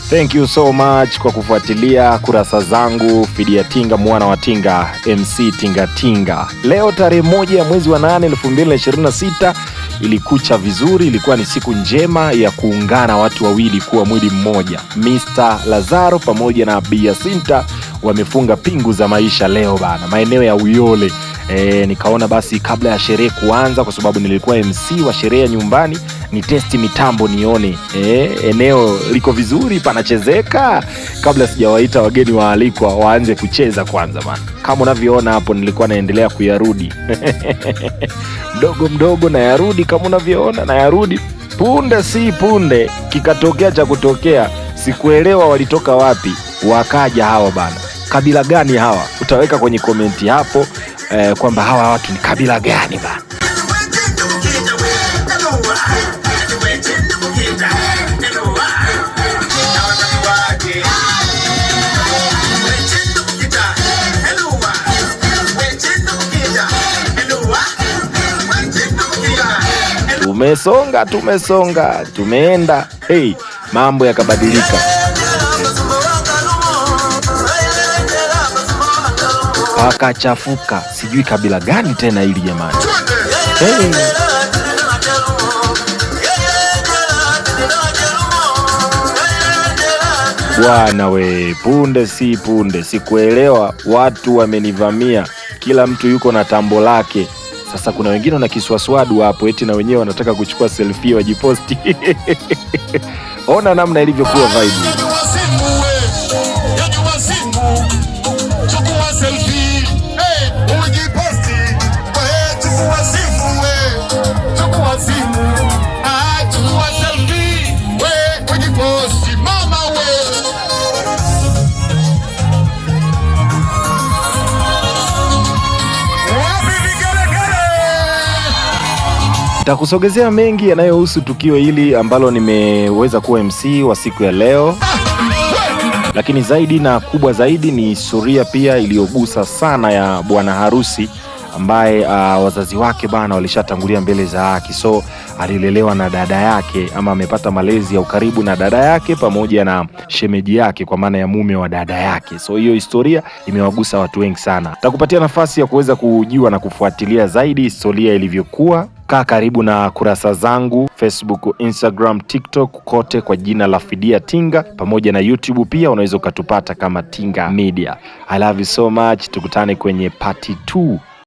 Thank you so much kwa kufuatilia kurasa zangu Fidia Tinga, mwana wa Tinga, MC Tinga Tinga. Leo tarehe 1 ya mwezi wa 8 2026 ilikucha vizuri, ilikuwa ni siku njema ya kuungana watu wawili kuwa mwili mmoja. Mr. Lazaro pamoja na Biasinta wamefunga pingu za maisha leo bana, maeneo ya Uyole. Nikaona basi kabla ya sherehe kuanza, kwa sababu nilikuwa MC wa sherehe ya nyumbani, ni testi mitambo nione eneo liko vizuri, panachezeka, kabla sijawaita wageni waalikwa waanze kucheza kwanza bana. Kama unavyoona hapo, nilikuwa naendelea kuyarudi mdogo mdogo, nayarudi kama unavyoona, nayarudi. Punde si punde kikatokea cha kutokea, sikuelewa walitoka wapi, wakaja hawa bana. Kabila gani hawa? Utaweka kwenye komenti hapo kwamba hawa watu ni kabila gani bana. Tumesonga, tumesonga, tumeenda, hey, mambo yakabadilika, pakachafuka, sijui kabila gani tena hili jamani, hey. Bwana we, punde si punde, sikuelewa, watu wamenivamia, kila mtu yuko na tambo lake. Sasa kuna wengine wana kiswaswadu hapo, eti na wenyewe wanataka kuchukua selfie wajiposti. Ona namna ilivyokuwa vibe. Nitakusogezea mengi yanayohusu tukio hili ambalo nimeweza kuwa MC wa siku ya leo, lakini zaidi na kubwa zaidi ni historia pia iliyogusa sana ya bwana harusi ambaye wazazi wake bana walishatangulia mbele za haki, so alilelewa na dada yake ama amepata malezi ya ukaribu na dada yake pamoja na shemeji yake, kwa maana ya mume wa dada yake. So hiyo historia imewagusa watu wengi sana. Takupatia nafasi ya kuweza kujua na kufuatilia zaidi historia ilivyokuwa. Kaa karibu na kurasa zangu Facebook, Instagram, TikTok, kote kwa jina la Fidia Tinga, pamoja na YouTube pia unaweza ukatupata kama Tinga Media. I love you so much. Tukutane kwenye part 2